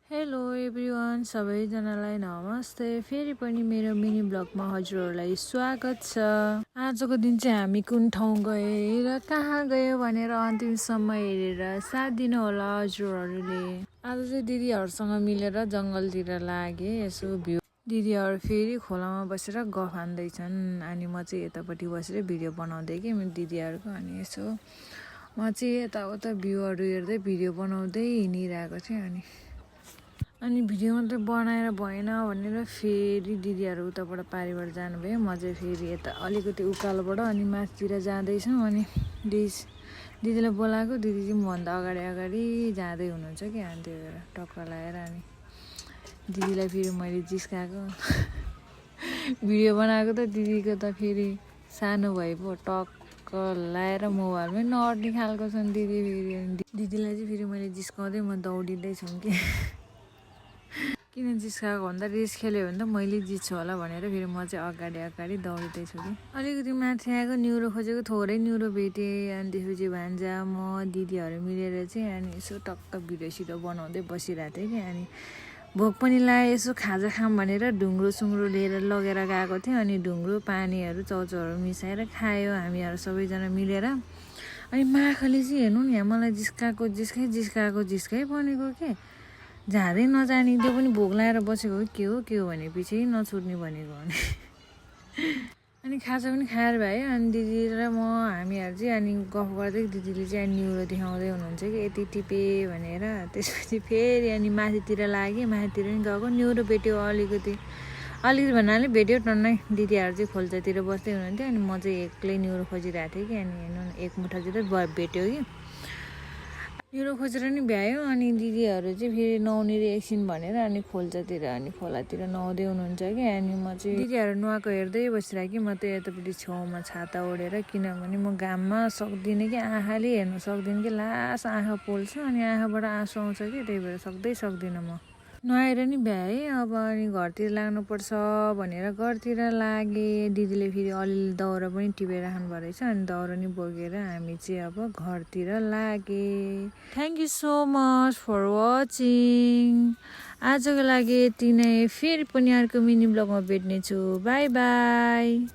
Hello everyone, सबैजनालाई नमस्ते। फेरि पनि मेरो मिनी ब्लगमा हजुरहरूलाई स्वागत छ। आजको दिन चाहिँ हामी कुन ठाउँ गए र कहाँ गयो भनेर अन्तिमसम्म हेरेर साथ दिनु होला हजुरहरूले। आज चाहिँ दिदीहरूसँग मिलेर जङ्गलतिर लागे। यसो भ्यू दिदीहरू फेरि खोलामा बसेर गफ हान्दैछन् अनि म चाहिँ यतापट्टि बसेर भिडियो बनाउँदै कि मेरो दिदीहरूको। अनि यसो म चाहिँ यताउता भ्यूहरू हेर्दै भिडियो बनाउँदै हिँडिरहेको थिएँ। अनि भिडियो मात्रै बनाएर भएन भनेर फेरि दिदीहरू उताबाट पारिबाट जानुभयो। म चाहिँ फेरि यता अलिकति उकालोबाट अनि माथितिर जाँदैछौँ। अनि दिदीलाई बोलाएको, दिदी चाहिँ मभन्दा अगाडि जाँदै हुनुहुन्छ कि। अनि त्यही भएर टक्क लगाएर अनि दिदीलाई फेरि मैले जिस्काएको भिडियो बनाएको त दिदीको त फेरि सानो भए पो टक्क लगाएर मोबाइलमै नअट्ने खालको छन् दिदी फेरि। दिदीलाई चाहिँ फेरि मैले जिस्काउँदै म दौडिँदैछु कि किन जिस्काएको भन्दा रेस खेल्यो भने त मैले जित्छु होला भनेर फेरि म चाहिँ अगाडि दौडिँदैछु कि। अलिकति माथि आएको न्युरो खोजेको, थोरै न्युरो भेटेँ। अनि त्यसपछि भान्जा म दिदीहरू मिलेर चाहिँ अनि यसो टक्क भिडियो बनाउँदै बसिरहेको थिएँ कि। अनि भोक पनि लाग्यो, यसो खाजा खाऊँ भनेर ढुङ्ग्रो सुङ्ग्रो लिएर लगेर गएको थिएँ। अनि ढुङ्ग्रो पानीहरू चाउचाउहरू मिसाएर खायो हामीहरू सबैजना मिलेर। अनि माखले चाहिँ हेर्नु नि मलाई जिस्काई बनेको के, जाँदै नजाने, त्यो पनि भोक लागेर बसेको के हो भने पछि नछुट्ने भनेको भने अनि खाजा पनि खाएर भयो। अनि दिदी र म हामीहरू चाहिँ अनि गफ गर्दै दिदीले चाहिँ न्युरो देखाउँदै हुनुहुन्छ कि यति टिपे भनेर। त्यसपछि फेरि अनि माथितिर लाग्यो, माथितिर पनि गएको, न्युरो भेट्यो अलिकति भन्नाले भेट्यो टन्नै। दिदीहरू चाहिँ खोल्चातिर बस्दै हुनुहुन्थ्यो अनि म चाहिँ एक्लै न्युरो खोजिरहेको थिएँ कि। अनि हेर्नु एक मुठातिर भेट्यो कि, न्युरो खोजेर नि भ्यायो। अनि दिदीहरू चाहिँ फेरि नुहाउने रे एकछिन भनेर अनि खोल्चातिर अनि खोलातिर नुहाउँदै हुनुहुन्छ कि। अनि म चाहिँ दिदीहरू नुहाएको हेर्दै बसिरहेको कि। म त यतापट्टि छेउमा छाता ओढेर, किनभने म घाममा सक्दिनँ कि, आँखाले हेर्नु सक्दिनँ कि, लास आँखा पोल्छ अनि आँखाबाट आँसु आउँछ कि, त्यही भएर सक्दिनँ म। नुहाएर नि भ्याएँ। अब अनि घरतिर लाग्नुपर्छ भनेर घरतिर लागेँ। दिदीले फेरि अलिअलि दाउरा पनि टिपेर राख्नुभएको रहेछ। अनि दाउरा नि बोकेर हामी चाहिँ अब घरतिर लागेँ। Thank you so much for watching. आजको लागि यति नै। फेरि पनि अर्को मिनी ब्लगमा भेट्नेछु। Bye by.